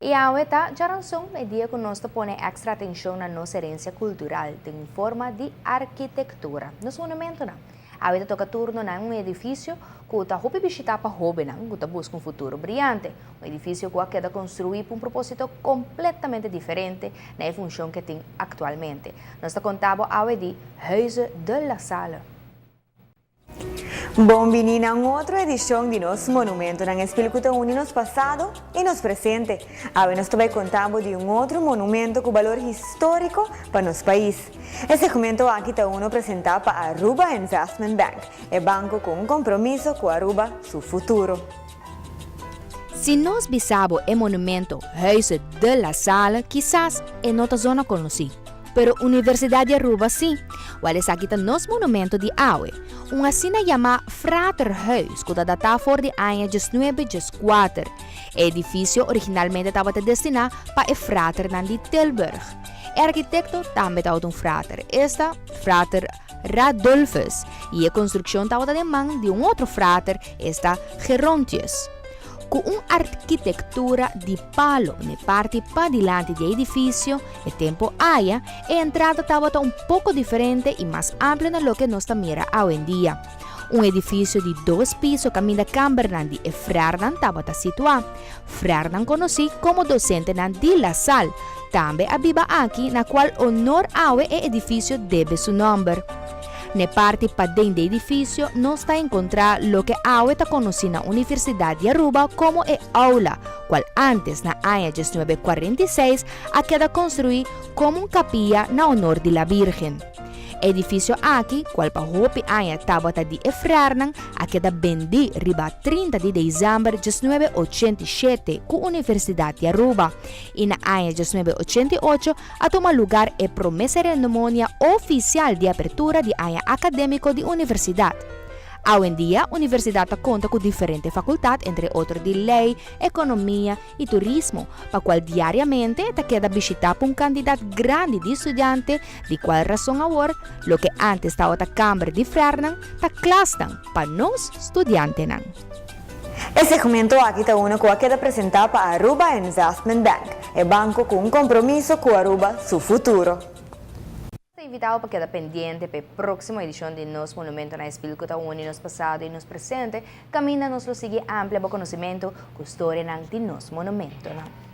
I awe ta djaranson, e dia ku nos ta pone èkstra atenshon na nos herensia kultural den forma di arkitektura, nos monumentonan. Awe ta toka turno na un edifisio ku ta hopi bishitá pa hóbennan ku ta buska un futuro briante, un edifisio ku a keda konstruí pa un propósito kompletamente diferente na e funshon ku e tin aktualmente. Nos ta konta bo awe di Huize de la Salle. Bon bini na un otro edishon di nos Monumentonan Espil ku ta uni nos pasado i nos presente. Awe nos ta bai konta bo di un otro monumento ku balor históriko pa nos pais. E segmento aki ta uno presentá pa Aruba Investment Bank, e banko ku un kompromiso ku Aruba su futuro. Si nos bisa bo e monumento Huize de la Salle kisas e no ta zona konosí. Pero Universidad di Aruba sí. Wèl esaki ta nos monumento di awe, un asina yamá Fraterhuis ku ta datá for di aña diesnuebe dieskuater. E edifisio originalmente tabata destiná pa e fraternan di Tilburg. E arkitekto tambe tabata un frater, esta Frater Radulphus, i e konstrukshon tabata den man di un otro frater, esta Gerontius. Ku un arkitektura di palo n'e parti padilanti di e edifisio, E tempo aya, e entrada tabata un poko diferente i mas amplio na loke nos ta mira awendia. Un edifisio di dos piso kaminda kambernan di e frèrnan tabata situá. Frèrnan konosí komo dosentenan di La Salle tambe a biba aki na kual honor awe e edifisio debe su nòmber. N'e parti paden di edifisio nos ta enkontrá loke awe ta konosí na Universidat di Aruba komo e Aula, kual ántes na aña 1946 a keda konstruí komo un kapia na honor di La Bírgen. E edifisio aki, kual pa hopi aña tabata di e frèrnan, a keda bendí riba 30 di desèmber 1987 ku Universidat di Aruba i na aña 1988 a tuma lugar e promé seremonia ofisial di apertura di aña akadémiko di universidat. Awendia, universidat ta konta ku diferente fakultat, entre otro di lei, ekonomia i turismo, pa kual diariamente ta keda bishitá pa un kantidat grandi di studiante, di kual rason awor loke ántes tabata kamber di frèrnan ta klasnan pa nos studiantenan. E segmento aki ta uno ku a keda presentá pa Aruba Investment Bank, e banko ku un kompromiso ku Aruba su futuro. Ta invitá bo pa keda pendiente pa e próksimo edishon di Nos Monumentonan Espil ku ta uni nos pasado i nos presente, kaminda nos lo sigui amplia bo konosementu ku storianan di nos monumentonan.